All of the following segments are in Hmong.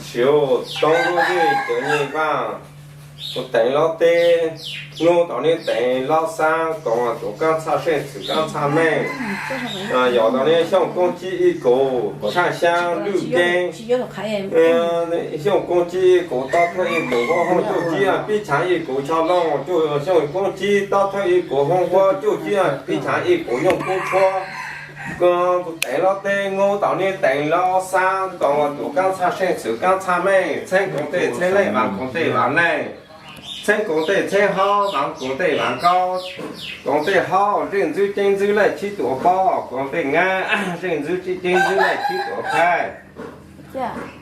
Siv toob lub zej cov nyeg vaj, kuv teev lob teb, hnub tom nej teev lob xab, koom tuav kaab txhaj seej txwv kaab txhaj meej. Yog tom nej Xyooj Koob Cib ib kuv, Tshaj Xyaab Lwj Keeb, Xyooj Koob Cib ib kuv, Tob Thawj ib kuv, Huab Hooj Cuj Cib, Pib Chaav ib kuv, Choj Looj, Xyooj Koob Cib, Tob Thawj ib kuv, Huab Hooj Cuj Cib, Pib Chaav ib kuv, Nyooj Kub Tshuab. Kuv teev lob teb, hnub tom nej teev lob xab, koom tuav kaab txhaj seej txwv kaab txhaj meej, txheeb koom tej txheeb leej, vaam koom tej vaam leej, txheeb koom tej txheeb hab, vaam koom tej vaam kaub. Koom tej hab, zeej ntxwb ceeb ntxwb laij, tsib tuav pob, koom tej ngaab, zeej ntxwb ceeb ntxwb laij, tsib tuav khaib.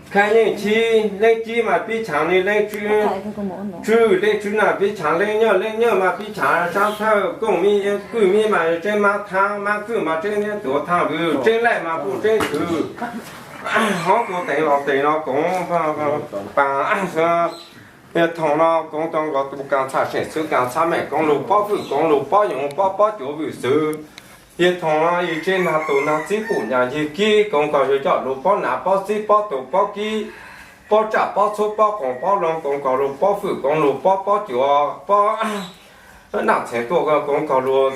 Khaib yeej tsib, leej tsib mas pib tshaav li leej tswb, leej tswb na pib tshaav leej nyaj, leej nyaj mas pib tshaav saab thawj, kooj mi kwj mi mas tseeb maab thaab, maab kwj mas tseeb tuav thaab vwm, tseeb laij mas puj tseeb txwv. Hov kuv teev los tes no koom pas, yog thaum no koom tau nkaus tus kaam txhaj seej txwv kaam txhaj meej, koom lug pob fwj, koom lug pob yoov, pob pob cuav vwm xwv. Yog thaum no ib tsev nag tus nag txib pum nyam yig kib, koom nkaus yug coj lug pob nam pob txib pob tus pob kib, pob tsaj pob txhub pob qoom pob loo, koom nkaus lug pob fwj, koom lug pob pob cuav, pob nam txheem tuaj, koom nkaus lug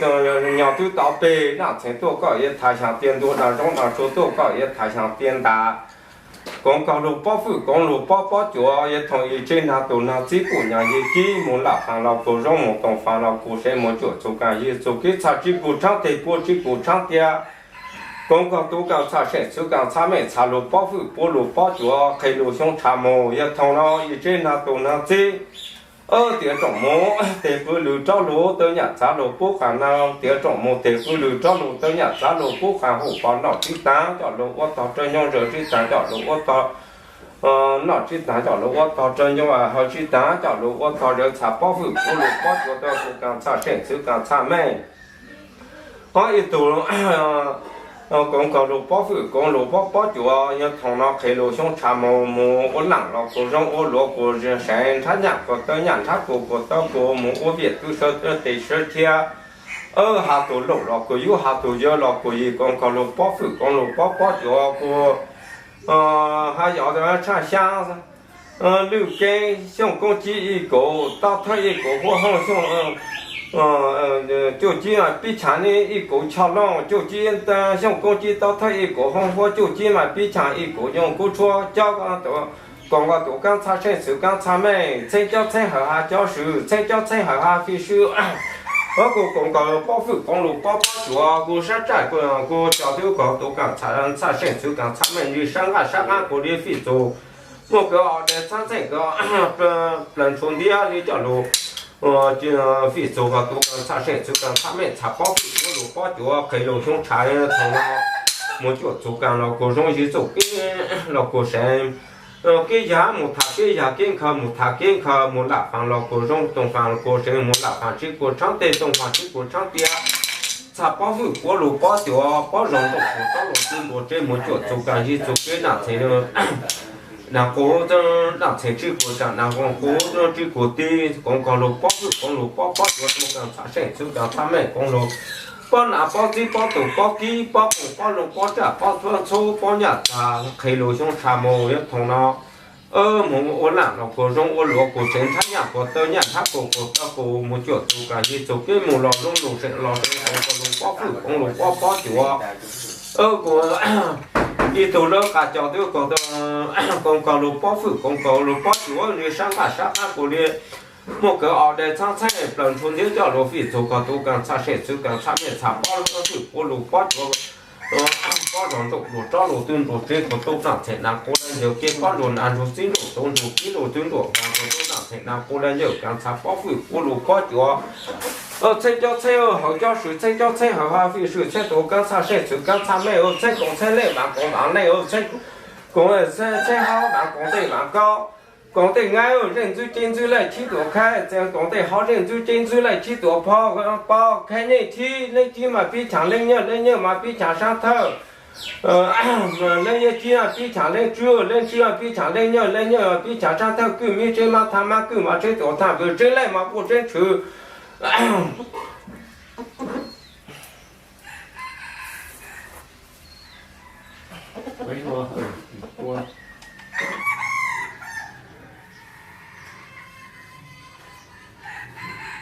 nyo twb tau peg nam txheem tuaj, koj yuav thaj xyoo tiag ntua dag zoo dag tsuag tuaj, koj yuav thaj xyoo tiag ntas. Koom nkaus lug pob fwj, koom lug pob pob cuav, yog thaum ib tsev nag tus nag txib pum nyam yig kib, moog lam faam los kuas zoo, moog toom faam los kuas seev, moog cuam txug kaam yig txug kib, txhaj tsib kuv tshaab teg, puab tsib kuv tshaab tiag. Koom nkaus tus kaam txhaj seej txwv kaam txhaj meej, txhaj lug pob fwj, puab lug pob cuav, qhe lug xyoob tshav moog, yog thaum no ib tsev nag tus nag txib tiav tsoom moog teg qwv lug rov lug tawb nyam txav lug pub qha na, tiav tsoom moog teg qwv lug rov lug tawb nyam txav lug pub qha hauv pov noj tsib taag coj lug ua tog, rau nyob zawg tsib taag coj lug ua tog, noj tsib taag coj lug ua tog, rau nyob hav tsib taag coj lug ua tog, zawv txhaj pob fwj, puab lug pob cuav, tau tus kaam txhaj seej txwv kaam txhaj meej. Ho ib tug koom nkaus lug pob fwj, koom lug pob pob cuav, yog thaum no qhe lug xyoob tshav moog, moog ua laam los kuas zoo, ua luav kuas seev, nrhab nyam kuas tawb nyam, nrhab kuas kuas tawb kuas, moog ua viam tub sawv tes sawv thiab. Hav tus laug los kuas yug, hav tus yawg los kuas yig, koom nkaus lug pob fwj, koom lug pob pob cuav kuas ha yog Tshaj Xyaab, Lwj Keeb, Xyooj Koob Cib ib kuv, Tob Thawj ib kuv, Huab Hooj Xyooj Cuj Cib, Pib Tshav Neb ib kuv, Choj Looj Cuj Cib, Xyooj Koob Cib, Tob Thawj ib kuv, Hooj Huab Cuj Cib mas Pib Tshav ib kuv, Nyooj Kub Tshuab, cob koom nkaus tus kaam txhaj seej txwv kaam txhaj meej, txheeb cob txheeb hawm ha cob swm, txheeb cob txheeb hawm ha fij swm. Kuv koom nkaus pob fwj, koom lug pob pob cuav, kuv sab tsaj kuv cov tub koom tus kaam txhaj seej txwv kaam txhaj meej, yig sab nqaj sab qaab kuv li fij txug, muaj kawg ob deg txhab txheej kawg plaws tshuav ntiab li coj lug fij txug tus kaam txhaj seej txwv kaam txhaj meej, txhaj pob fwj, puab lug pob cuav, qhe lug xyoob tshav, thaum no moog cuam txug kaam los kuas zoo, yig txug kib los kuas seev, kib yag moog tham kib yag, kib nkhaws moog tham kib nkhaws, moog lam faam los kuas zoo, toom faam los kuas seev, moog lam faam tsib kuv tshaab teg, toom faam tsib kuv tshaab tiag. Txhaj pob fwj, puab lug pob cuav, pob zoo ntuj kuas tob lug txwb ntuas tseb, moog cuam txug kaam yig txug kib, nam txheem nam qub, nam txheem tsib kuv tsaam, nam qub tsib kuv tib, koom nkaus lug pob fwj, koom lug pob pob cuav, tus kaam txhaj seej txwv kaam txhaj meej, koom lug pob nam pob txib pob tus pob kib pob qoom pob loo pob tsaj pob txhub pob nyam txag, qhe lug xyoob tshav moog, yog thaum no moog ua laam los kuas zoo, ua luav kuas seev, nrhab nyam kuas tawb nyam, nrhab kuas kuas tawb kuas, moog cuam txug kaam yig txug kib, moog los zoo lug seev los seev, koom nkaus lug pob fwj, koom lug pob pob cuav. Kuv ib tug lawv qas cov tub koom nkaus lug pob fwj, koom nkaus lug pob cuav, li sab nqaj sab qaab kuv li muaj kawg ob deg txhab txheej plaws tshuav ntiab coj lug fij txug koj tus kaam txhaj seej txwv kaam txhaj meej, txhaj pob fwj, puab lug pob cuav, pob zoo ntuj kuas tob lug txwb ntuas tseb, kuas tus nam txheem nam qub lug yawg kib, pob lug nam nrug txib ntuas tus nrug kib lug txwb ntuas kaam, kuas tus nam txheem nam qub lug yawg kaam, txhaj pob fwj, puab lug pob cuav. Txheeb cob txheeb hawm cob swm, txheeb cob txheeb hawm ha fij swm, txheeb tus kaam txhaj seej txwv kaam txhaj meej, txheeb koom txheeb leej, vaam koom vaam leej, txheeb koom txheeb hab, vaam koom tej vaam kaub. Koom tej ngaab, zeej ntxwb ceeb ntxwb laij tsib tuam khaib, koom tej hab, zeej ntxwb ceeb ntxwb laij tsib tuam pob, pob khaib nyej tsib, leej tsib mas pib tshav leej nyaj, leej nyaj mas pib tshav saab thawj, leej nyaj tsib mas pib tshav leej tswb, leej tswb mas pib tshav leej nyaj, leej nyaj mas pib tshav saab thawj, kwj mi tseb mab thaab, mab kwj mas tseb tuam thaab vwm, tseb laij mas puj tseb tshwv.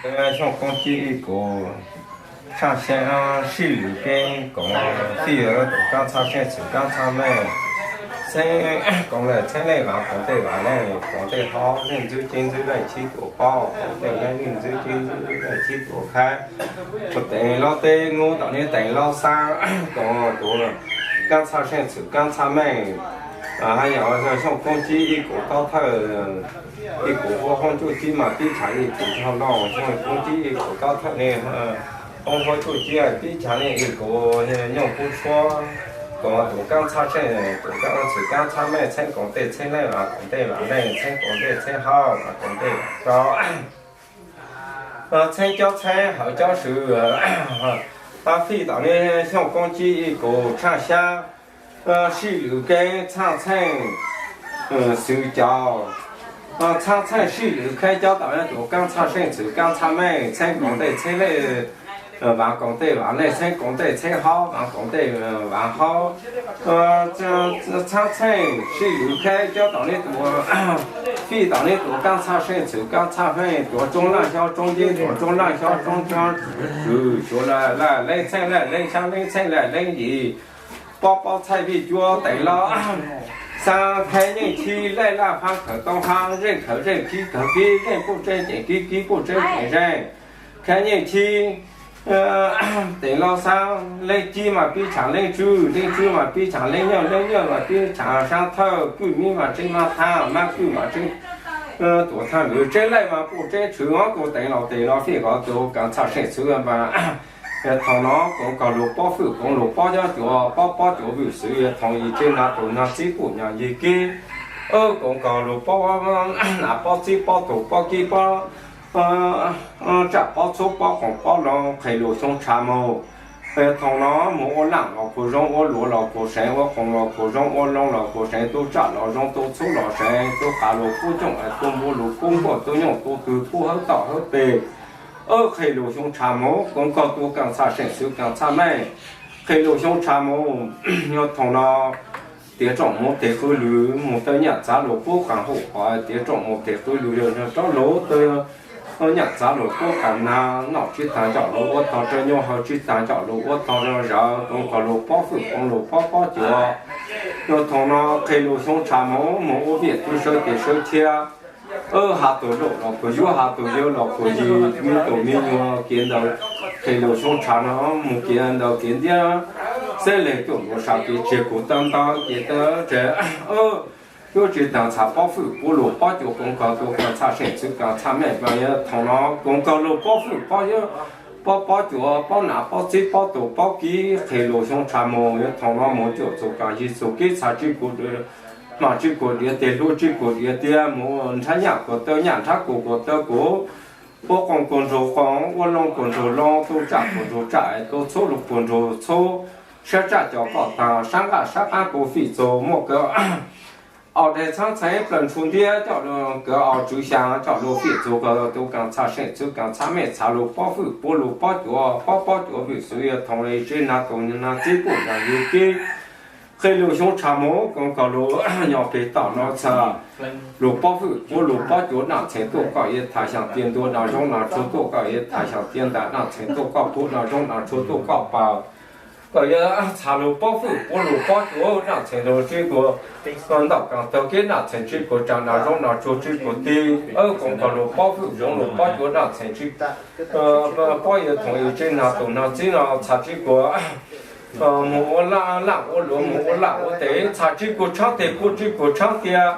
Xyooj Koob Cib ib kuv tshaj xyab sij lwm keeb koom fij tus kaab txhaj seej txwm kaab txhaj meej, txheeb koom le txheeb leej vav koom tej vav leej koom tej hob, leej ntxwb ceeb ntxwb leej txhib tuam paub koom tej leej, leej ntxwb ceeb ntxwb leej txhib tuam khaib, teev laub teb nub tom niab teev laub xaab koom tus kaab txhaj seej txwm kaab txhaj meej. Hab yog Xyooj Koob Cib ib kuv taub thawj, ib kuv huab hoob cuaj cib mas pib tshav ib kuv tog lauj, Xyooj Koob Cib ib kuv taub thawj ne, hoob huab cuaj cib pib tshav ne ib kuv nyooj kub tshuab, koom tus kaab txhaj seej tus kaab txhaj meej, txheeb koom tej txheeb leej vav koom tej vav leej, txheeb koom tej txheeb hob vav koom tej vav rau, txheeb cob txheeb hawv cob swv, fij tom niab Xyooj Koob Cib ib kuv tshaj xyab sij lwm keeb txhaj txheej xwv cov, txhaj txheej sij lwm keeb cob tom niab tus kaab txhaj seej txwm kaab txhaj meej, txheeb koom tej txheeb leej vav koom tej vav leej, txheeb koom tej txheeb hob vav koom tej vav hob, txhaj txheej sij lwm keeb cob tom niab tus, fij tom niab tus kaab txhaj seej txwm kaab txhaj meej, tuav tsoob laaj xyob tsoob ceeb tuav tsoob laaj xyob tsoob ceeb, swv xyuav laj leej txheej laj leej xyaab leej txheej laj leej yim, pob pob txhaij vij cuab teev laub xaab, khaib nyeej chib laj laj faab khawv toob hab, zeej khawv zeej kib khawv kib, zeej puj tseeb ceev kib kib puj tseeb ceev zeej, khaib nyeej chib teev laub xaab, leej cib mas pib tshav leej tswb, leej tswb mas pib tshav leej nyaj, leej nyaj mas pib tshav saab thawj, kwj mib mas tseeb mab thaab, mab kwj mas tseeb tuam thaab lwm, tseeb leej mas puj tseeb tshwv, ob tug teev los tes no fij kom tus kaam txhaj seej txwv mas thaum no koom kog lug pob fwj koom lug pob cob cuav, pob pob cuav vwm xwv, yog thaum yim tsev nag tus nag txib puj nyav yig kib, koom kog lug pob nas pob txib pob tus pob kib pob tsaj pob txhub pob qoom pob loo, qhis lug xyoo tshav moog. Thaum no moog ua laaj los puag zoo, ua luav los puag seev, ua qoom los puag zoo, ua loo los puag seev, tu tsaj los zoo, tu txhub los seev, tu qav lug pub cooj, tu npua lug pub nkuaj, tu nyooj tu twg pub hawb tom hawb peg. Qhis lug xyoo tshav moog, koom kog tus kaam txhaj seej txwv kaam txhaj meej. Qhis lug xyoo tshav moog, yog thaum no tiav tsoom moog tes qw lug moog tawg nyaj txav lug pub qaag hauv qhov, tiav tsoom moog tes qw lug yog rov lug tawg nyaj txav lug pub qaag nag, noj tsib taag coj lug ua tog rau nyuj, haus tsib taag coj lug ua tog rau zawv, koom kog lug pob fwj koom lug pob pob cuav. Yog thaum no qhis lug xyoo tshav moog, moog ua viam tub sawv tes sawv thiab. Has tug luj los puag yug, has tug yawg los puag yig, me tub me nyuam kev ntawd, qhis lug xyoo tshav no moog kev ntawd kev ntiab, xeb leeg tuaj ntuav sa kev tseg kuv tawb ntawv kev tawb tseg. Yuav tsi taag txhaj pob fwj puv lug pob cuav, koom kog tus kaam txhaj seej txwv kaam txhaj meej. Yog thaum no koom kog lug pob fwj pob, pob pob cuav, pob nas pob txib pob tus pob kib, qhis lug xyoo tshav moog. Yog thaum no moog cuam txug kaam yig txug kib, txhaj tsib kuv, hmaj tsib kuv diav tiag, hlub tsib kuv diav tiag, moog nrhab nyaj kuas tawg nyaj, nrhab kuas kuas tawg kuv, ua qoom kuas nrug qoom, ua loo kuas nrug loo, tu tsaj kuas nrug tsaj, tu txhub lug kuas nrug txhub, sab tsaj cov kom taag, sab nqaj sab qaab kuv fim txug, muaj kawg Au deg txhaab txheeb plaws ntshu ntiab coj lug, kawg au tswv xyaa coj lug fim txug kawg tus kaam txhaj seej txwv kaam txhaj meej, txhaj lug pob fwj puv lug pob cuav, pob pob cuav vwm xwv, yog thaum le zeb nag tus nag txib puj nyav yug kib. Qhis lug xyoo tshav moog, koom kog lug nyob peg tom no txhaj lug pob fwj puv lug pob cuav, naj txheem tuaj koj yuav tham xyaam tias ntuas, naj zoo naj tshua tuaj koj yuav tham xyaam tias ntaim, naj txheem tuaj koj puv, naj zoo naj tshua tuaj koj paws, koj yuav txhaj lug pob fwj puv lug pob cuav, naj txheem lug tsib kuas ntaum kaam tawg kib, naj txheem tsib kuas tsaa, naj zoo naj tshua tsib kuas tig, koom kog lug pob fwj zoov lug pob cuav, naj txheem tsib pob, yog thaum le zeb nag tus nag txib no txhaj tsib kuas moog ua laj, laj ua luav, moog ua laj ua tes, txhaj tsib kuas tshaab tes, puv tsib kuas tshaab tiag,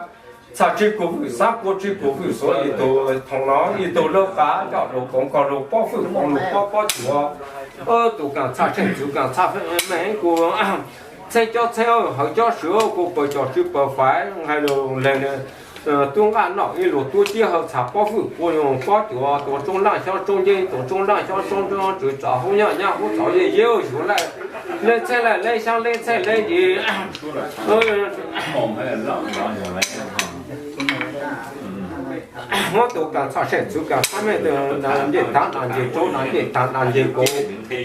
txhaj tsib kuas vwm xab, puv tsib kuas vwm xuav, ib tug thaum no ib tug lawb qaab coj lug, koom kog lug pob fwj koom lug pob pob cuav. Tus kaam txhaj seej txwv kaam txhaj meej kuas txheeb cob txheeb hawv cob swv, kuas pawg cog tsib pawg faiv, nqaij lug leeg tub nqaj noj ib lug tub ciab hawv, txhaj pob fwj puv lug pob cuav, tuav tsoob laaj xyob tsoob nceeb, tuav tsoob laaj xyob tsoob nceeb, tswv txov hub nyaj nyab hub txov yeej yeeb, xyuav laj leej txheej laj leej xyaab leej txheej leej yim. Muab tus kas txhaj sej txwv kas txhaj mej tus nas ncej thav nas ncej tsuv nas ncej tag nas ncej kuv,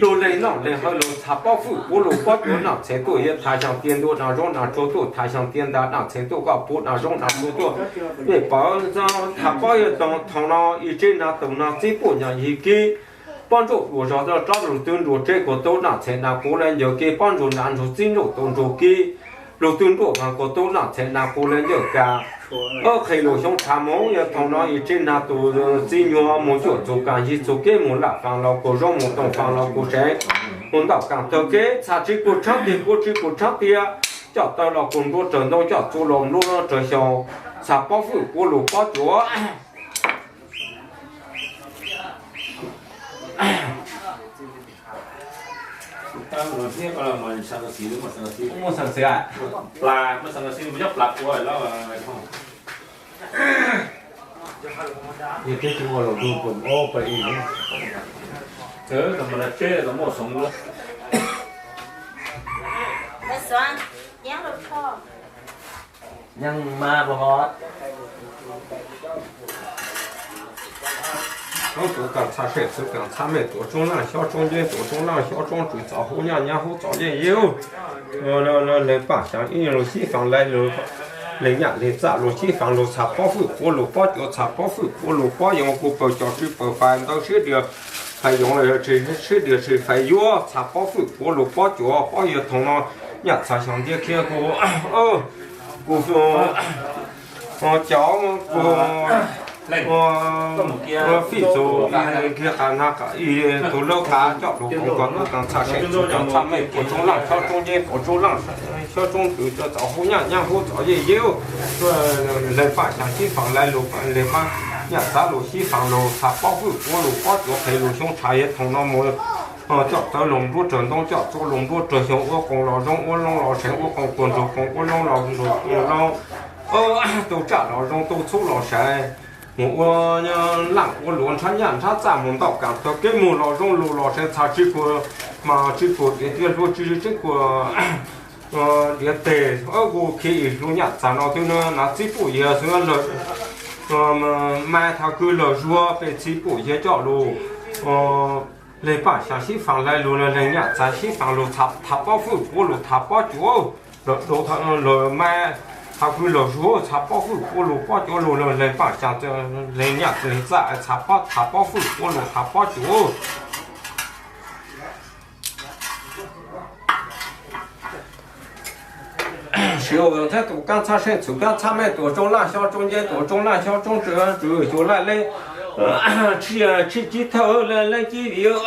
lug leeg noj leeg haw lug txhaj pob fwj puav lug pob cuav noj txhev tuaj yog thav xyoo tiaj ntuj nas zoov nas tsuag tuaj thav xyoo tiaj ntab nas txhev tuaj koj puav nas zoov nas tsuag tuaj. Mej pawg txhaj pob yog toog thaum no ib tsev nas tus no txib puj nyam yig kib pob ntsuj dua zog rov lug twb nruas tsev kuas tub noj txhev nas kuv le ncaws kib pob ntsuj nas ntsuag txib nruj tus ntsuag kib lug twb nruaj mas kuas tub noj txhev nas kuv le ncaws kas. Qhia lug xyoo tshav mus yog thaum no ib tsev nas tus txib nyuag mus cuaj txug kas yig txug kib mus laj faas los kuas zoov mus toog faas los kuas sev mus ntauj kas tawg keb txhaj tsi kuas tshaab tiag kuas tsi kuas tshaab tiag coj tawg los kuas nruab raws ntoo coj txua los nruab raws xyoo txhaj pob fwj puav lug pob cuav. Tuav kas txhaj sej txwv kas txhaj mej tuav tsoob laaj xyob tsoob nceeb tuav tsoob laaj xyob tsoob tswv txov huab nyaj nyab huab txov yeej yug. Leeg paj xyav ib lug xib faam lug, leeg nyam leeg txaj lug xib faam lug txhaj pob fwj puav lug pob cuav txhaj pob fwj puav lug pob yoov kuv pawg cov tswv pawg fais ntawv sib dias fais yoov los yog tsis sib dias tsis fais yuav txhaj pob fwj puav lug pob cuav pob yog thaum no nyam txhaj xyoo ntiag khiav kuv kuv cov kuv fij txug kiag qas na ib tug lawv qas coj lug koom koj tub kas txhaj sej txwv kas txhaj mej tuav tsoob laaj xyob tsoob nceeb tuav tsoob laaj xyob tsoob tswv txov huab nyaj nyab huab txov yeej yug. Leeg paj xyav xib faam lug leeg paj nyam txav lug xib faam lug txhaj pob fwj puav lug pob cuav qhia lug xyoo tshav yog thaum no mus coj tawg lug nruab raws ntoo coj txua lug nruab raws xyoo ua qoos los zoov ua loo los seev ua qoos tuag nrug qoos ua loo los nrug loo, tu tsaj los zoov tu txhub los seev, mus ua laaj ua luav nrhab nyaj nrhab txaj mus ntauj kas tawg keb mus los zoov lug los seev txhaj tsi kuas mas tsi kuas diav tiab hlua tsi tsi kuas diav teg kuv khi ib lub nyam txag no twb nav txib puj yig xwb lawm, mas thaj kws lawm zuag peb txib puj yig coj lug leeg paj xyav xib faam lug leeg nyam txag xib faam lug txhaj pob fwj puav lug txhaj pob cuav, lawm mas thaj kws lawm zuag txhaj pob fwj puav lug pob cuav lug leeg paj xyav leeg nyam leeg txaj txhaj pob txhaj pob fwj puav lug txhaj pob cuav. Siv ua thiab tus kaab txhaj seej txwv kaab txhaj mej tuav tsoob laj xyob tsoob nceeb tuav tsoob laj xyob tsoob tswv tswv xyuas laj leej tshij cib thawj leej cib vim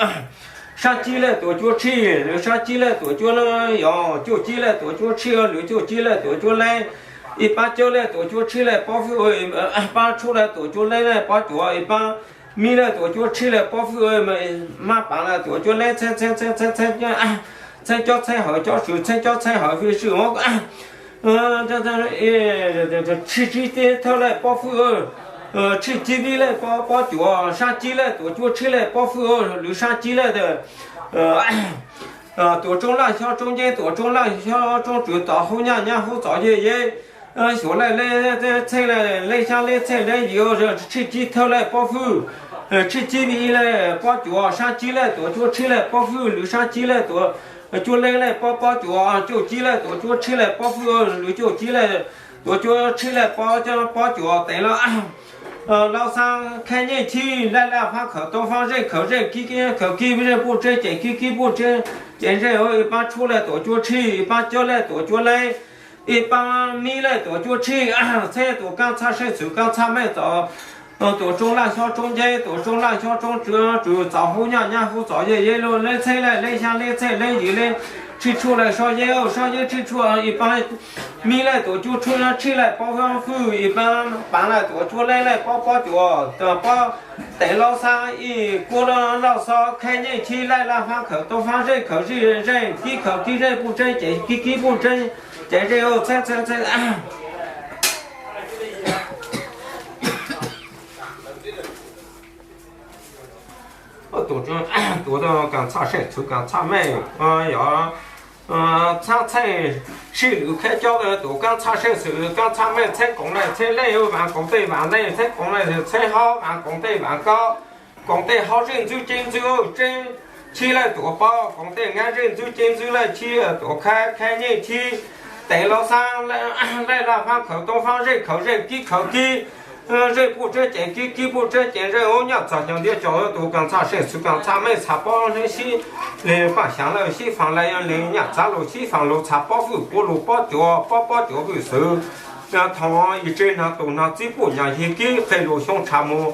sab cib lej tuav cuab tshij lwm sab cib lej tuav cuab yog cuaj cib lej tuav cuab tshij lwm cuaj cib lej tuav cuab leeb, ib pab cawb lej tuav cuab tshij lej pob fwj, pab tshuaj lej tuav cuab leeb lej pob cuav, ib pab mib lej tuav cuab tshij lej pob fwj, mab paav lej tuav cuab leeb txheeb txheeb txheeb txheeb cob txheeb hawv cob swv txheeb cob txheeb hawv fwj swj tshij cib thawj lej pob fwj, tshij cib vib lej pob cuav, sab cib lej tuav cuab tshij lej pob fwj, lwm sab cib lej tuav tsoob laj xyob tsoob nceeb tuav tsoob laj xyob tsoob tswv txov hub nyaj nyab hub txov yej yeb, xyuas lej leej txheej lej xyab leej txheej leej yim, tshij cib thawj lej pob fwj, tshij cib vib lej pob cuav, sab cib lej tuav cuab tshij lej pob fwj, lwm sab cib lej tuav cuab leeb lej pob pob cuav, cuaj cib lej tuav cuab tshij lej pob fwj, lwm cuaj cib lej tuav cuab tshij lej pob pob cuav teev laj Lauj xab kheb nyej chij laj laj fab khawv toob fab zeej khawv zeej kib khawv kib zeej puj tseeb cev kib kib puj tseeb cev zeej, ib pab tshuaj lej tuav cuab tshij, ib pab cawb lej tuav cuab leeb, ib pab mib lej tuav cuab tshij, txheeb tuav kaab txhaj seej txwv kaab txhaj mej txov tuav tsoob laj xyob tsoob nceeb tuav tsoob laj xyob tsoob tswv txov hub nyaj nyab hub txov yej yeb laj leej txheej lej leej xyab leej txheej leej yim leej tshij tshuaj lej sob yeb sob yeb tshij tshuaj, ib pab mib lej tuav cuab tshij lej pob fwj, ib pab paav lej tuav cuab leeb lej pob pob cuav, pob teev Lauj xab ib kuab laj Lauj xab kheb nyej chij laj laj fab khawv toob fab zeej khawv zeej kib khawv kib zeej puj tseeb cev kib kib puj tseeb cev zeej txheeb txheeb txheeb. Tuav kaam txhaj seej txwv kaam txhaj meej, yog txhab txheej sib lwm kheb cob tus kaab txhaj seej xwm kaab txhaj meej txheeb koom lej txheeb lej vaas koom tej vaas lej txheeb koom lej txheeb hob vaas koom tej vaas kob koom tej hob zej ntxwb ceeb ntxwb tseeb chib lej tuam pob koom tej ngaab zej ntxwb ceeb ntxwb lej chib tuam khab khab nyej chib teev lub xaab lej laj faab khawv toob faab zej khawv zej kib khawv kib zej puj tseeb ceev kib kib puj tseeb ceev zej ub nyaj txag xyoo ntiab cov tus kaab txhaj seej xwm kaab txhaj meej txhaj pob sib le paaj xyaav lawm sib faam lawm le nyaj txav lug sib faam lug txhaj pob fwj puv lug pob cuav pob pob cuav fwj xwm thaum yig tseg nag tus nag txib puj nyam yig kib qhe lug xyoo tshav mus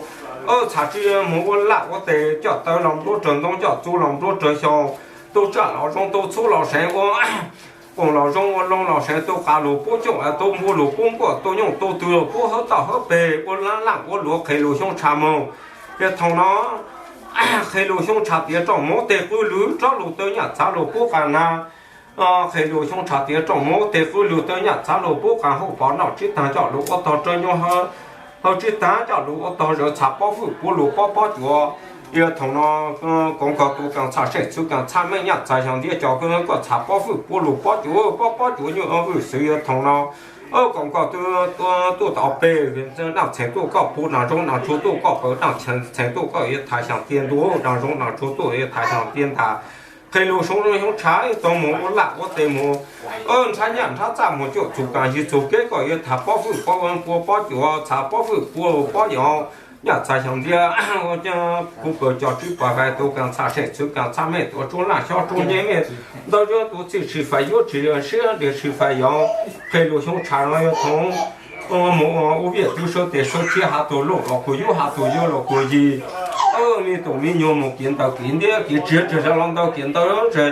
txhaj tsi mus ua laj ua tes coj taw los nplua rag ntoo coj txu los nplua rag xyoo tu tsaj los zoo tu txhub los seev ua qoom los zoo ua loo los seev tu qav lug pub cooj tu npua lug pub nkuaj tu nyooj tu tw lug pub hawb toj hawb peg ua laj laj ua luav qhe lug xyoo tshav mus. Yog thaum no qhe lug xyoo tshav tiav rooj mus tes qw lug rov lug taw nyaj txav lug pub qas nag qhe lug xyoo tshav tiav rooj mus tes qw lug taw nyaj txav lug pub qas hauj pov noj tsib taag coj lug ua tog rau nyuj hawv tsib taag coj lug ua tog zawv txhaj pob fwj puv lug pob pob cuav. Yog thaum no koom kog tus kaab txhaj seej xwm kaab txhaj meej nyaj txag xyoo ntiab cov koj txhaj pob fwj puv lug pob cuav pob pob cuav nyuj fwj xwm yog thaum no koom kog tuaj tom peg daj txheem tuaj koj puv daj zoo daj tshuav tuaj koj paws daj txheem tuaj koj yuav thaj xyoo tiaj ntua daj zoo daj tshuav tuaj yuav thaj xyoo tiaj ntag. Qhe lug xyoo xyoo tshav ib tog mus ua laj ua tes mus nrhav nyaj nrhav txaj mus cuaj txug kaam yig txug kev koj yuav thaj pob fwj pob pua pob cuav txhaj pob fwj puv pob yov nyaj txag xyoo ntiab kuv kawg cov tsib pag fais tus kaab txhaj seej xwm kaab txhaj meej tuav tsoob laj xyob tsoob nce mej ntawd yuav tus txhij tsis fais yuav tsis siab ntws tsis fais yov. Qhe lug xyoo tshav no yog thaum mus ua viaj tug sawv tes sawv txhiab has tug looj los kuj yub has tug yawg los kuj yig me tus me nyuag mus kiav ntawd kiav ntiab kiav tsiav tsag los ntawd kiav ntawd tsag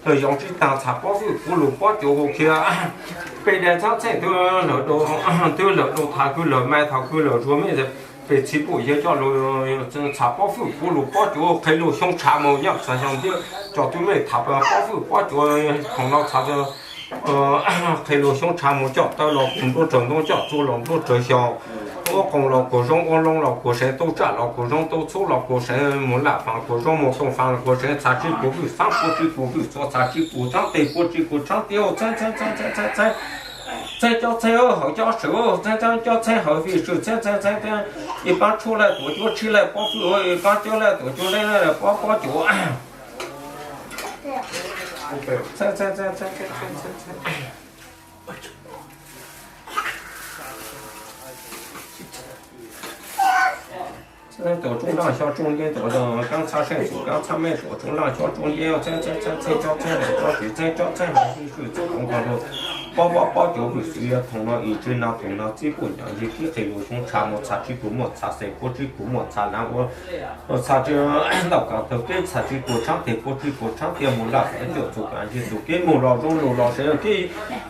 coj yog tsis taag txhaj pob fwj puv lug pob cuav hu khiav peb daim txhab txheej twb lawm dau thaj kwv lawm mai thaj kwv lawm zuag mej peb txhij puj yawg coj lug txhaj pob fwj puv lug pob cuav qhe lug xyoo tshav mus nyaj txag xyoo ntiab coj tug mej thaj pob fwj pob cuav thaum no txhaj qhe lug xyoo tshav mus coj taw los kuj nplua rag ntoo coj txu los nplua rag xyoo ua qoom los kuj zoo ua loo los kuj seev tu tsaj los kuj zoo tu txhub los kuj seev mus laj faam kuj zoo mus tooj faam kuj seev txhaj tsi kuj fwj xaab puab tsi kuj fwj txhua txhaj tsi kuj tshaab teg puab tsi kuj tshaab tiab txheeb txheeb txheeb txheeb txheeb txheeb cov txheeb hawv cov swm txheeb txheeb cov txheeb hawv fij swm txheeb txheeb txheeb ib paab tshuaj laj tuav cuab tshib laj pob fwj ib paab cuab laj tuav cuab laj pob pob cuav tuav tsoob laj xyob tsoob ntiab tuav kaab txhaj seej xwm kaab txhaj meej tuav tsoob laj xyob tsoob ntiab txheeb txheeb txheeb cov txheeb hawv cov swm txheeb cov txheeb hawv fij swm txheeb koom kog lug pob pob pob cuav fwj xwm yog thaum no ib tseg nag tus nag txib puj nyam yig kib qhe lug xyoo tshav mus txhaj tsi kuj muaj txhaj xeem puab tsi kuj muaj txhaj naav ua txhaj tsi ntau kaam tawg keb txhaj tsi kuj tshaab teg puab tsi kuj tshaab tiab mus laj faam cuaj txug kaam yig txug keb mus los zoo lug los seev keb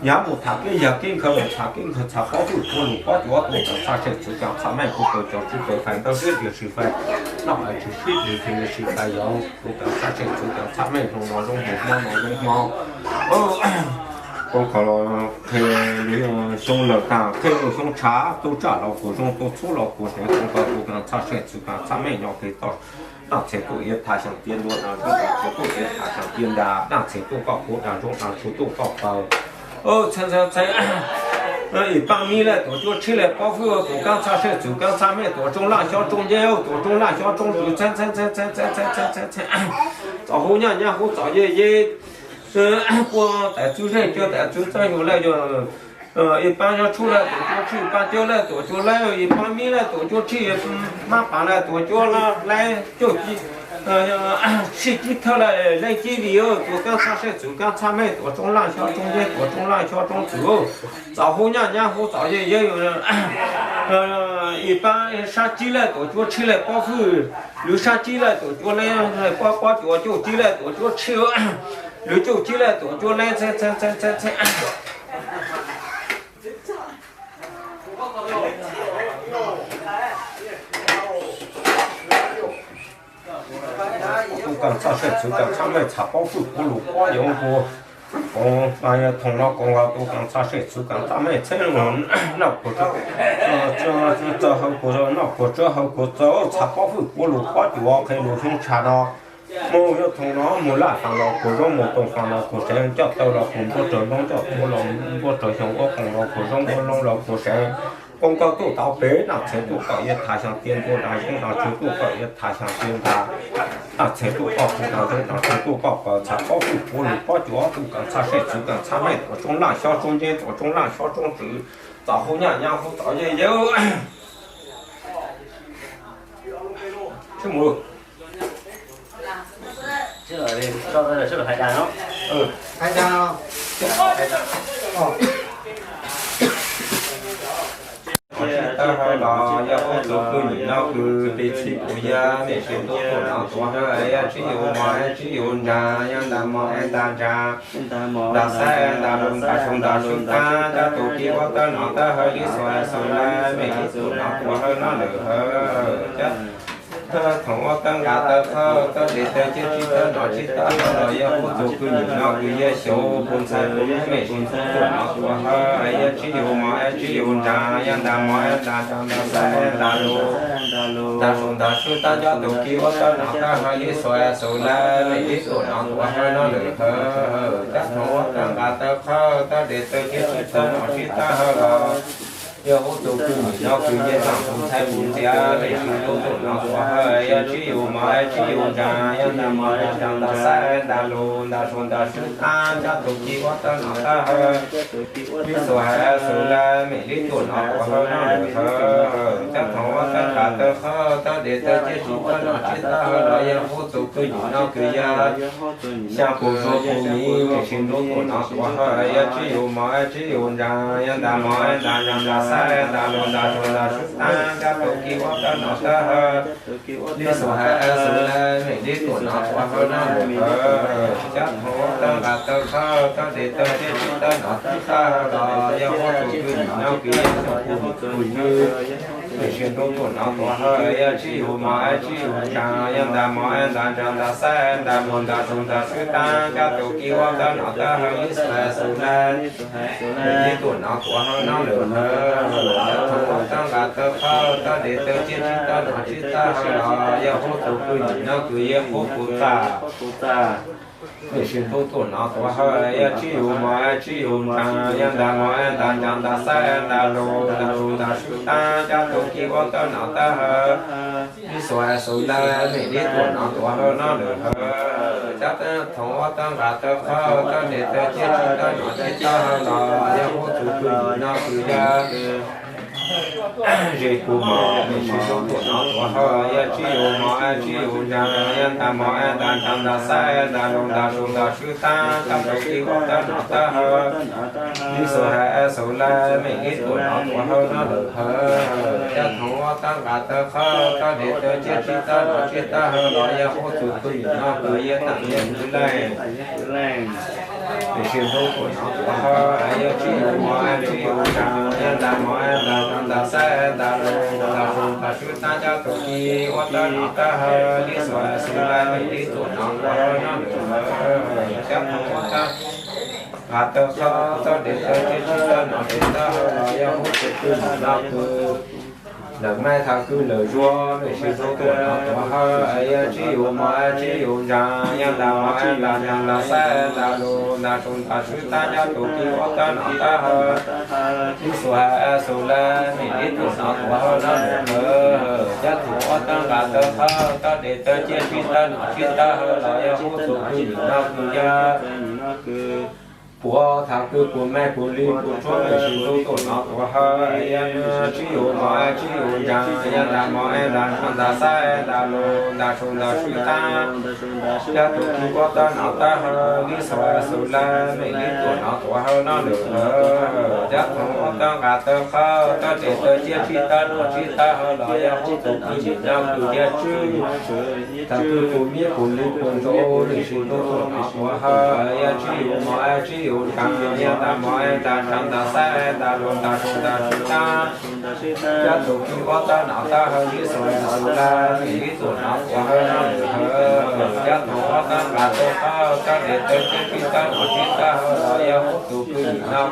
yav mus tham keb yag keb nkhaws los tham keb nkhaws txhaj pob fwj puv lug pob cuav tus kaam txhaj seej xwm kaam txhaj meej kuv kawg cov tsib pag fais ntawd sib tiag sib fais noj hais tsis sib tiag sib fais yog tus kaam txhaj seej xwm kaam txhaj meej zoo no zoo mus hmo no zoo hmo koom kog los qhe xyoo lawm taag qhe lug xyoo tshav tu tsaj los kuj zoo tu txhub los kuj seev koom kog tus kaam txhaj seej xwm kaam txhaj meej nyob peg toj daj txheem tuaj yuav thaj xyoo tiaj ntua daj zoo daj tshuav tuaj yuav thaj xyoo tiaj ntag daj txheem tuaj koj puv daj zoo daj tshuav tuaj koj paws txheeb txheeb txheeb ib paab mib laj tuav cuab tshib laj pob fwj tus kaab txhaj seej xwm kaab txhaj meej tuav tsoob laj xyob tsoob ntiab tuav tsoob laj xyob tsoob tswv txheeb txheeb txheeb txheeb txheeb txheeb txheeb txheeb txheeb txhov huv nyaj nyaj huv txom yej yej puab tais txwv zeej cuab tais txwv txheeb yug laj yog ib paab xyob tshuaj laj tuav cuab tshib ib paab cuab laj tuav cuab lab ib paab mib laj tuav cuab tshib mab pav laj tuav cuab lab cuaj sib cib thawj laj leej cib vim tus kaab txhaj seej xwm kaab txhaj meej tuav tsoob laj xyob tsoob ntiab tuav tsoob laj xyob tsoob tswv txhov huv nyaj nyaj huv txom yej yej ib paab sab cib laj tuav cuab tshib laj pob fwj lwv sab cib laj tuav cuab lab pob pob cuav cuaj cib laj tuav cuab tshib lwv cuaj cib laj tuav cuab lab txheeb txheeb txheeb txheeb txheeb tus kaam txhaj seej xwm kaam txhaj meej txhaj pob fwj puv lug pob yov hu koom thaum no koom kog tus kaam txhaj seej xwm kaam txhaj meej txheeb noj kuv txawg hawv kuv noj kuv txawg hawv kuv txawg txhaj pob fwj puv lug pob cuav qhe lug xyoo tshav no Mus yog thoom no mus laj faam los kuv zoo, mus toom faam los kuv sev, coj taw los kuv npuaj raws npoob, coj tuab los npuaj raws xyoo, ua qoom los kuv zoo, ua loo los kuv sev. Qoob kawg tuaj tau pem, nas txheem tuaj koj yog tham xyoo tias ntua, nas zoo nas tsw tuaj koj yog tham xyoo tias nta, nas txheem tuaj koj kuv nas zoo nas tsw tuaj koj paws txhav, pob kuj puv lug pob cuav tuaj kaam txhaj sej txwv kaam txhaj mej, tuam tsoob laj xyob tsoob nceb, tuam tsoob laj xyob tsoob txwv, txaus huv nyaj nyab huv txaus yeej yawg. Sib mus. Hais dag no. Tsis tau hais los yog huab tus kwj nyim no kws pib txhij kuv yog mej sib ntuj tuaj no tuav hawv, yog tsib yus mos tsib yus ntsa, yog nta mos nta ntsa, nta xaib nta lug nta soo nta swb taab, cov tus kib huab tawb no tawb hawv, lib xuas xus lawm mej sib tuaj no tuav hawv no lawm hawv. Cov thoom huab tawb nqa tawb qhawb tawb deg tawb ciab tsib tawb no tsib tawb hawv los yog huab tus kwj nyim no kws yog xyov puv ntxhais puv mej sib ntuj tuaj no tuav hawv, yog tsib yus mos tsib yus ntsa, yog nta mos nta ntsa, nta xaib nta lug nta soo nta swb taab, cov tus kib huab tawb no tawb hawv, lib xuas xus lawm mej sib tuaj no tuav hawv no lawm hawv. Cov thoom huab tawb nqa tawb qhawb tawb deg tawb ciab tsib tawb no tsib tawb hawv los yog huab tus kwj nyim no kws yog txaam puv ntxhais puv ntxiv mej sib ntuj tuaj no tuav hawv, yog tsib yus mos tsib yus ntsa, yog nta mos nta ntsa, nta xaib nta lug nta soo nta swb taab, cov tus kib huab tawb no tawb hawv, lib xuas xus lawm mej sib tuaj no tuav hawv no lawm hawv. Cov thoom huab tawb nqa tawb qhawb tawb deg tawb ciab tsib tawb no tsib tawb hawv los yog huab tus kwj nyim no kws yog xyaa puv zuag puv miv mej sib ntuj tuaj no tuav hawv, yog tsib yus mos tsib yus ntsa, yog nta mos nta ntsa, nta xaib nta lug nta soo nta swb taab, cov tus kib huab tawb no tawb hawv, lib xuas xus lawm mej sib tuaj no tuav hawv no lawm hawv. Cov thoom huab tawb nqa tawb qhawb tawb deg tawb ciab tsib tawb no tsib tawb hawv los yog huab tus kwj nyim no kws yog xyaa puv zuag puv miv mej sib ntuj tuaj no tuav hawv, yog tsib yus mos tsib yus ntsa, yog nta mos nta ntsa, nta xaib nta lug nta soo nta swb taab, cov tus kib huab tawb no tawb hawv, lib xuas xus lawm mej sib tuaj no tuav hawv no lawm hawv. Cov thoom huab tawb nqa tawb qhawb tawb deg tawb ciab tsib tawb no tsib tawb hawv los yog huab tus kwj nyim no kws yog huab puv txaj mej sib ntuj tuaj no tuav hawv, yog tsib yus mos tsib yus ntsa, yog nta mos nta ntsa, nta xaib nta lug nta soo nta swb taab, cov tus kib huab tawb no tawb hawv, lib xuas xus lawm mej sib tuaj no tuav hawv no lawm hawv. Cov thoom huab tawb nqa tawb qhawb tawb deg tawb ciab tsib tawb no tsib tawb hawv los yog huab tus kwj nyim no kws yog ze kuv mos mej sib ntuj tuaj no tuav hawv, yog tsib yus mos tsib yus ntsa, yog nta mos nta ntsa, nta xaib nta lug nta soo nta swb taab, cov tus kib huab tawb no tawb hawv, lib xuas xus lawm mej sib tuaj no tuav hawv no lawm hawv. Cov thoom huab tawb nqa tawb qhawb tawb deg tawb ciab tsib tawb no tsib tawb hawv los yog huab tus kwj nyim no kws yog taam yog kwv leej mej sib ntuj tuaj no tuav hawv, yog tsib yus mos tsib yus ntsa, yog nta mos nta ntsa, nta xaib nta lug nta soo nta swb taab, cov tus kib huab tawb no tawb hawv, lib xuas xus lawm mej sib tuaj no tuav hawv no lawm hawv. Cov thoom huab tawb nqa tawb qhawb tawb deg tawb ciab tsib tawb no tsib tawb hawv los yog huab tus kwj nyim no kws lawm maib thav kwj lawm zuag mej sib ntuj tuaj no tuav hawv, yog tsib yus mos tsib yus ntsa, yog nta mos nta ntsa, nta xaib nta lug nta soo nta swb taab, cov tus kib huab tawb no tawb hawv, lib xuas xus lawm mej sib tuaj no tuav hawv no lawm hawv. Cov thoom huab tawb nqa tawb qhawb tawb deg tawb ciab tsib tawb no tsib tawb hawv los yog huab tus kwj nyim no kws yog puav thav kwj puav maib puav li puav tsuab mej sib ntuj tuaj no tuav hawv, yog tsib yus mos tsib yus ntsa, yog nta mos nta ntsa, nta xaib nta lug nta soo nta swb taab, cov tus kib huab tawb no tawb hawv, lib xuas xus lawm mej sib tuaj no tuav hawv no lawm hawv. Cov thoom huab tawb nqa tawb qhawb tawb deg tawb ciab tsib tawb no tsib tawb hawv los yog huab tus kwj nyim no kws yog tswb thav kwj puav miab puav li puav ntsaum mej sib ntuj tuaj no tuav hawv, yog tsib yus mos tsib yus ntsa, yog nta mos nta ntsa, nta xaib nta lug nta soo nta swb taab, cov tus kib huab tawb no tawb hawv, lib xuas xus lawm mej sib tuaj no tuav hawv no lawm hawv. Cov thoom huab tawb nqa tawb qhawb tawb deg tawb ciab tsib tawb no tsib tawb hawv los yog huab tus kwj nyim no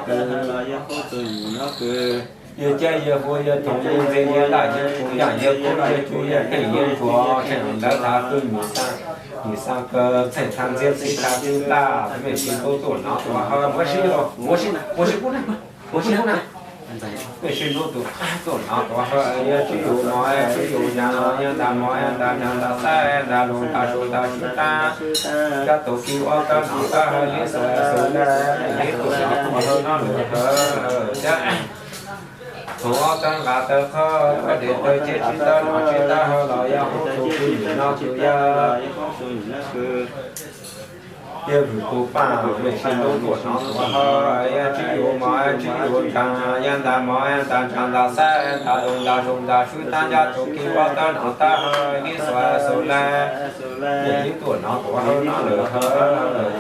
kws yog ciab yog huab yog thoom yog ntxeev yog laj yog kuv yaam yog kub yog cub yog qeej yog ntsuag, tseem ntawd thav kwj nyim taag Yim xav kawg txheej thaj ntxiab txhib thaj txhib ntaj, mej sib hlub tuaj nov tuaj haw, muab sib, muab sib, muab sib pub na, muab sib pub na. Mej sib hlub tuaj, tuaj nov tuaj haw, yog tsib yus mos, tsib yus ntsaa, yog nta mos, nta ntsaa, nta xaib, nta lug, nta su, nta swb tab, coj tus kis ua tawb nov tawb haw li xuav xus le, li tuaj nov tuaj haw noj lwm haw, cab thaum ob tawb nqa tawb qhawb, tawb dev tawb ceg tsib tawb nov tsib tawb haw los yog hub txug kws nim no kws yog yawg vwm tus paj, mej sib hlub tuaj nov tuaj haw, yog tsib yus mos, tsib yus ntsaa, yog nta mos, nta ntsaa, nta xaib, nta lug, nta su, nta swb tab, coj tus kis ua tawb nov tawb haw li xuav xus le, mej li tuaj nov tuaj haw noj lwm haw,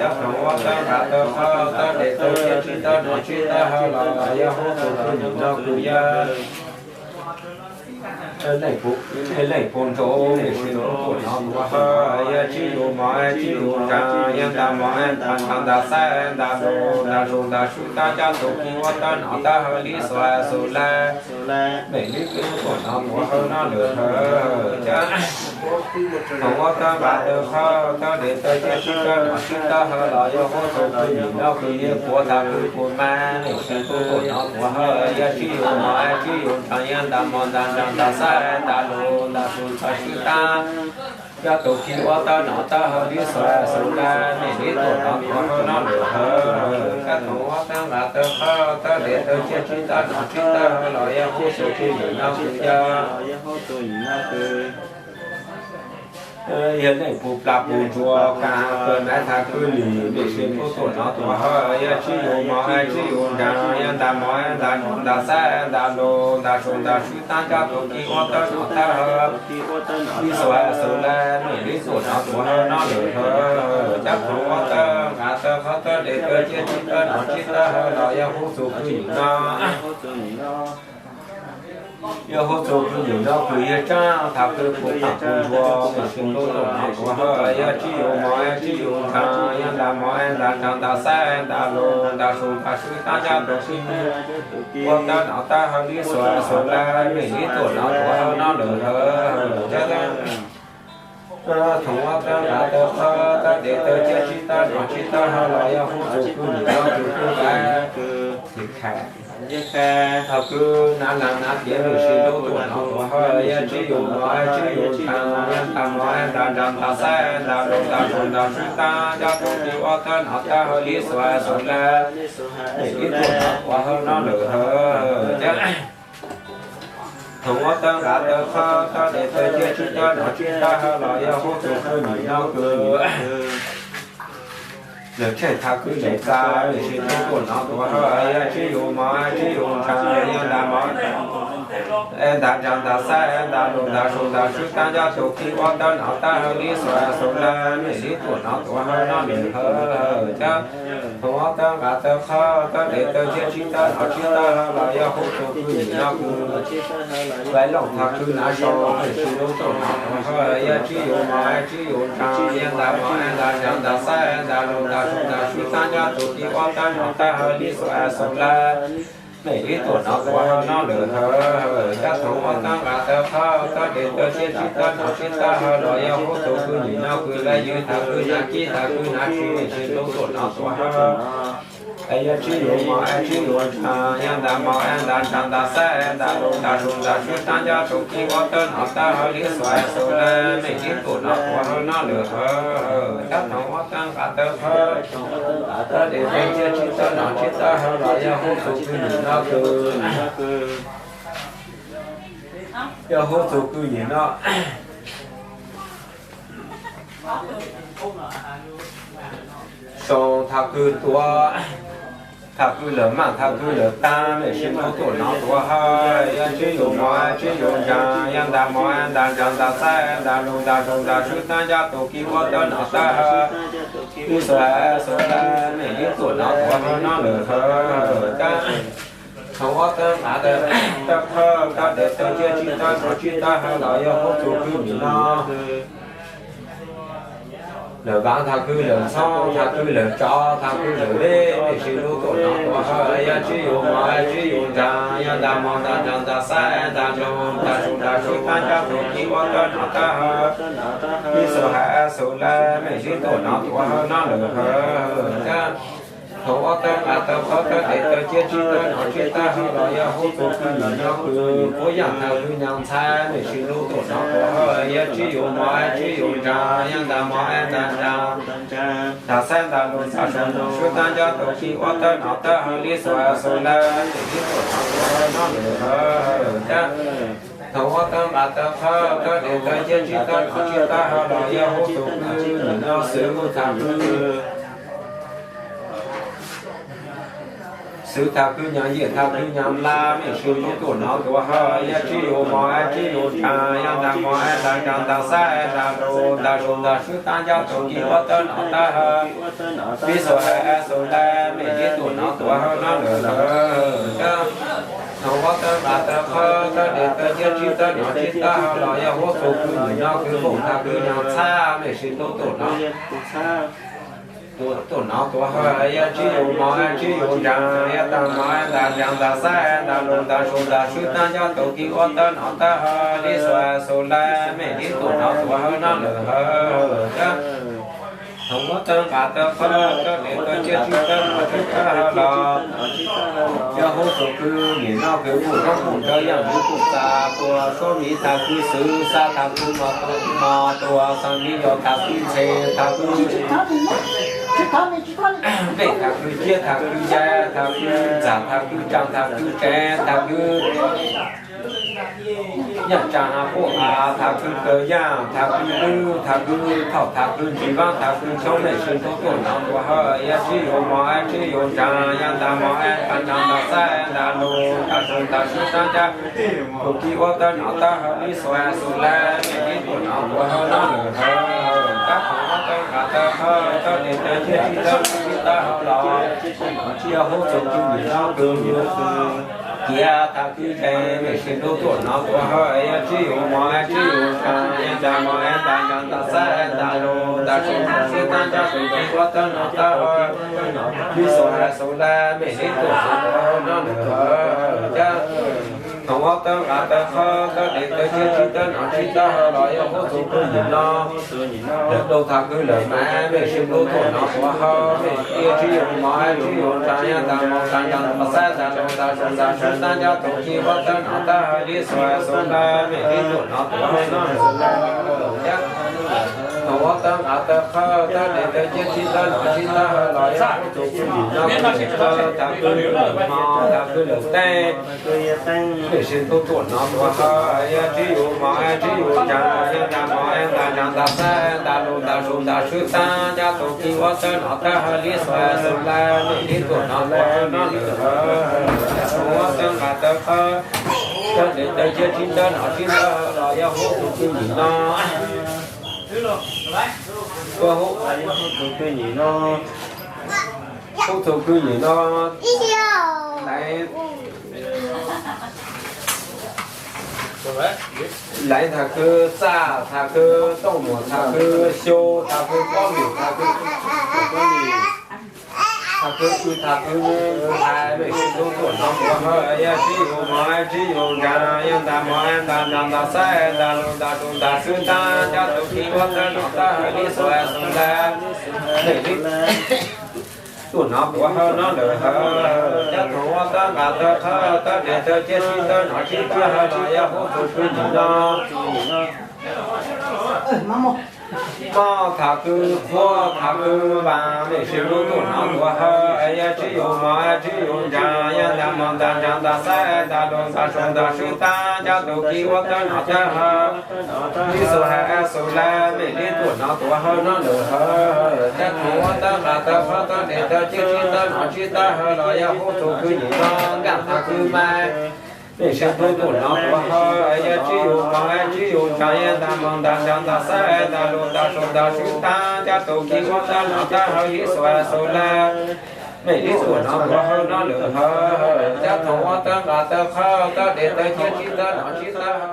cab thaum ob tawb nqa tawb qhawb, tawb dev tawb ceg tsib tawb nov tsib tawb haw los yog hub txug kws nim no kws yog leej pug nrau, mej sib hlub tuaj nov tuaj haw, yog tsib yus mos, tsib yus ntsaa, yog nta mos, nta ntsaa, nta xaib, nta lug, nta su, nta swb tab, coj tus kis ua tawb nov tawb haw li xuav xus le, mej li tuaj nov tuaj haw noj lwm haw, cab thaum ob tawb nqa tawb qhawb, tawb dev tawb ceg tsib tawb nov tsib tawb haw los yog hub txug kws nim no kws yog puav tag kws puav mas, mej sib hlub tuaj nov tuaj haw, yog tsib yus mos, tsib yus ntsaa, yog nta mos, nta ntsaa, nta xaib, nta lug, nta su, nta swb tab, coj tus kis ua tawb nov tawb haw li xuav xus le, mej li tuaj nov tuaj haw noj lwm haw, cab thaum ob tawb nqa tawb qhawb, tawb dev tawb ceg tsib tawb nov tsib tawb haw los yog hub txug kws nim no kws yog yog leej pug plag pug ntsuag, kav kws naiv thaj kws lim, mej sib hlub tuaj nov tuaj haw, yog tsib yus mos, tsib yus ntsaa, yog nta mos, nta ntsaa, nta xaib, nta lug, nta su, nta swb tab, coj tus kis ua tawb nov tawb haw li xuav xus le, mej li tuaj nov tuaj haw noj lwm haw, cab thaum ob tawb nqa tawb qhawb, tawb dev tawb ceg tsib tawb nov tsib tawb haw los yog hub txug kws nim no yog hub txug kws nim no kws yog tsaab thaj kws pug pag pug ntsuag, mej sib hlub tuaj nov tuaj haw, yog tsib yus mos, tsib yus ntsaa, yog nta mos, nta ntsaa, nta xaib, nta lug, nta su, nta swb tab, coj tus kis ua tawb nov tawb haw li xuav xus le, mej li tuaj nov tuaj haw noj lwm haw, cab thaum ob tawb nqa tawb qhawb, tawb dev tawb ceg tsib tawb nov tsib tawb haw los yog hub txug kws nim no kws kws thaj kws nav laag nav tiav, mej sib hlub tuaj nov tuaj haw, yog tsib yus mos, tsib yus ntsaa, yog nta mos, nta ntsaa, nta xaib, nta lug, nta su, nta swb tab, coj tus kis ua tawb nov tawb haw li xuav xus le, mej li tuaj nov tuaj haw noj lwm haw, cab thaum ob tawb nqa tawb qhawb, tawb dev tawb ceg tsib tawb nov tsib tawb haw los yog hub txug kws nim no kws lawv tsheej thaj kws lawv txav, mej sib hlub tuaj nov tuaj haw, yog tsib yus mos, tsib yus ntsaa, yog nta mos, nta ntsaa, nta xaib, nta lug, nta su, nta swb tab, coj tus kis ua tawb nov tawb haw li xuav xus le, mej li tuaj nov tuaj haw noj lwm haw, cab thaum ob tawb nqa tawb qhawb, tawb dev tawb ceg tsib tawb nov tsib tawb haw los yog hub txug kws nim no kws Vaiv Looj thaj kws nav sau, mej sib hlub tuaj nov tuaj haw, yog tsib yus mos, tsib yus ntsaa, yog nta mos, nta ntsaa, nta xaib, nta lug, nta su, nta swb tab, coj tus kis ua tawb nov tawb haw li xuav xus le, mej li tuaj nov tuaj haw noj lwm haw, cab thaum ob tawb nqa tawb qhawb, tawb dev tawb ceg tsib tawb nov tsib tawb haw los yog hub txug kws nim no kws lawv yug thaj kws nav kib thaj kws nav tsi, mej sib hlub tuaj nov tuaj haw, yog tsib yus mos, tsib yus ntsaa, yog nta mos, nta ntsaa, nta xaib, nta lug, nta su, nta swb tab, coj tus kis ua tawb nov tawb haw li xuav xus le, mej li tuaj nov tuaj haw noj lwm haw, cab thaum ob tawb nqa tawb qhawb, tawb dev tawb ceg tsib tawb nov tsib tawb haw los yog hub txug kws nim no kws yog hub txug kws nim no sau thaj kws tuav, thaj kws lawm maj, thaj kws lawm tag, mej sib hlub tuaj nov tuaj haw, yog tsib yus mos, tsib yus ntsaa, yog nta mos, nta ntsaa, nta xaib, nta lug, nta su, nta swb tab, coj tus kis ua tawb nov tawb haw li xuav xus le, mej li tuaj nov tuaj haw noj lwm haw, cab thaum ob tawb nqa tawb qhawb, tawb dev tawb ceg tsib tawb nov tsib tawb haw los yog hub txug kws nim no Lawm vav thaj kwv lawm txhob thaj kwv lawm tsov thaj kwv lawm deb, mej sib hlub tuaj nov tuaj haw, yog tsib yus mos tsib yus ntsaa, yog ntas mos ntas ntsaa ntas xab ntas lug ntas sub ntas swb taab cab tug ki ua tawb nov tawb haw, ib xus has xus lawm, mej sib tuaj nov tuaj haw nov lawm haw. Thaum ua tawb nqas tawb qhawv tawb dev tawb ciab tsib tawb nov tsib tawb haw los yog huab tug kwv nyuam nyob kwv puab yaaj thaj kwv nyav ntxhab, mej sib hlub tuaj nov tuaj haw, yog tsib yus mos tsib yus ntsaa, yog ntas mos ntas ntsaa, ntas xab ntas lug ntas sub ntas swb taab cab tug ki ua tawb nov tawb haw, ib xus has xus lawm, mej sib tuaj nov tuaj haw nov lawm haw. Thaum ua tawb nqas tawb qhawv tawb dev tawb ciab tsib tawb nov tsib tawb haw los yog huab tug kwv nyuam nyob xwb thaj kwv xwb thaj kwv nyav yij thaj kwv nyav nplab, mej sib hlub tuaj nov tuaj haw, yog tsib yus mos tsib yus ntsaa, yog ntas mos ntas ntsaa, ntas xab ntas lug ntas sub ntas swb taab cab tug ki ua tawb nov tawb haw, ib xus has xus lawm, mej sib tuaj nov tuaj haw nov lawm haw. Thaum ua tawb nqas tawb qhawv tawb dev tawb ciab tsib tawb nov tsib tawb haw los yog huab tug kwv nyuam nyob kwv npauj thaj kwv nyav ntxhab, mej sib hlub tuaj nov tuaj nov tuaj haw, yog tsib yus mos tsib yus ntsaa, yog ntas mos ntas ntsaa, ntas xab ntas lug ntas sub ntas swb taab cab tug ki ua tawb nov tawb haw, ib xus has xus lawm, mej sib tuaj nov tuaj haw nov lawm haw. Thaum ua tawb nqas tawb qhawv tawb dev tawb ciab tsib tawb nov tsib tawb haw los yog huab tug kwv nyuam nyob kwv npauj roob npauj ntawv yaaj ntug kuj txav puas suab miv thaj kwv xwm xav thaj kwv mos tuaj mos tuaj xav miv yos thaj kwv ntxhe thaj kwv npej thaj kwv ciab thaj kwv yaj thaj kwv ntxag thaj kwv tsaa thaj kwv tsev thaj kwv yaaj tsaa puj av thaj kwv kaw yaaj thaj kwv lwb thaj kwv thaum thaj kwv ntsis vaab thaj kwv xyoob, mej sib hlub tuaj nov tuaj haw, yog tsib yus mos tsib yus ntsaa, yog ntas mos ntas ntsaa, ntas xab ntas lug ntas sub ntas swb taab cab tug ki ua tawb nov tawb haw, ib xus has xus lawm, mej sib tuaj nov tuaj haw nov lawm haw. Thaum ua tawb nqas tawb qhawv tawb dev tawb ciab tsib tawb nov tsib tawb haw los yog huab tug kwv nyuam nyob kwv ciav thaj kwv ntxhe, mej sib hlub tuaj nov tuaj haw, yog tsib yus mos tsib yus ntsaa, yog ntas mos ntas ntsaa, ntas xab ntas lug ntas sub ntas swb taab cab tug ki ua tawb nov tawb haw, ib xus has xus lawm, mej sib tuaj nov tuaj haw nov lawm haw. Thaum ua tawb nqas tawb qhawv tawb dev tawb ciab tsib tawb nov tsib tawb haw los yog huab tug kwv nyuam nyob lawm dau thaj kwv lawm mas, mej sib hlub tuaj nov tuaj haw, mej sib tsib yus mos tsib yus ntsaa, yog ntas mos ntas ntsaa, ntas xab ntas lug ntas sub ntas swb taab cab tug ki ua tawb nov tawb haw, ib xus has xus lawm, mej sib tuaj nov tuaj haw nov lawm haw. Thaum ua tawb nqas tawb qhawv tawb dev tawb ciab tsib tawb nov tsib tawb haw los yog huab tug kwv nyuam nyob kwv thaj kwv lawm hmo thaj kwv lawm teeb, mej sib hlub tuaj nov tuaj haw, yog tsib yus mos tsib yus ntsaa, yog ntas mos ntas ntsaa, ntas xab ntas lug ntas sub ntas swb taab cab tug ki ua tawb nov tawb haw, ib xus has xus lawm, mej sib tuaj nov tuaj haw nov lawm haw. Thaum ua tawb nqas tawb qhawv tawb dev tawb ciab tsib tawb nov tsib tawb haw los yog huab tug kwv nyuam nyob huab tug kwv nyuam nyob, huab tug kwv nyuam nyob laiv laiv thaj kwv txaj thaj kwv tooj muam thaj kwv xyu thaj kwv pob lus thaj kwv, thaj kwv wb thaj kwv hais, mej sib hlub tuaj nov tuaj haw, yog tsib yus mos tsib yus ntsaa, yog ntas mos ntas ntsaa, ntas xab ntas lug ntas sub ntas swb taab cab tug ki ua tawb nov tawb haw, ib xus has xus lawm, mej sib tuaj nov tuaj haw nov lawm haw. Thaum ua tawb nqas tawb qhawv tawb dev tawb ciab tsib tawb nov tsib tawb haw los yog huab tug kwv nyuam nyob mob thaj kwv qhuav thaj kwv vaag, mej sib hlub tuaj nov tuaj haw, yog tsib yus mos tsib yus ntsaa, yog ntas mos ntas ntsaa, ntas xab ntas lug ntas sub ntas swb taab cab tug ki ua tawb nov tawb haw, ib xus has xus lawm, mej sib tuaj nov tuaj haw nov lawm haw. Thaum ua tawb nqas tawb qhawv tawb dev tawb ciab tsib tawb nov tsib tawb haw los yog huab tug kwv nyuam nyob nkaaj thaj kwv mas, mej sib hlub tuaj nov tuaj haw, yog tsib yus mos tsib yus ntsaa, yog ntas mos ntas ntsaa, ntas xab ntas lug ntas sub ntas swb taab cab tug ki ua tawb nov tawb haw, ib xus has xus lawm, mej sib tuaj nov tuaj haw nov lawm haw. Thaum ua tawb nqas tawb qhawv tawb dev tawb ciab tsib tawb nov tsib tawb haw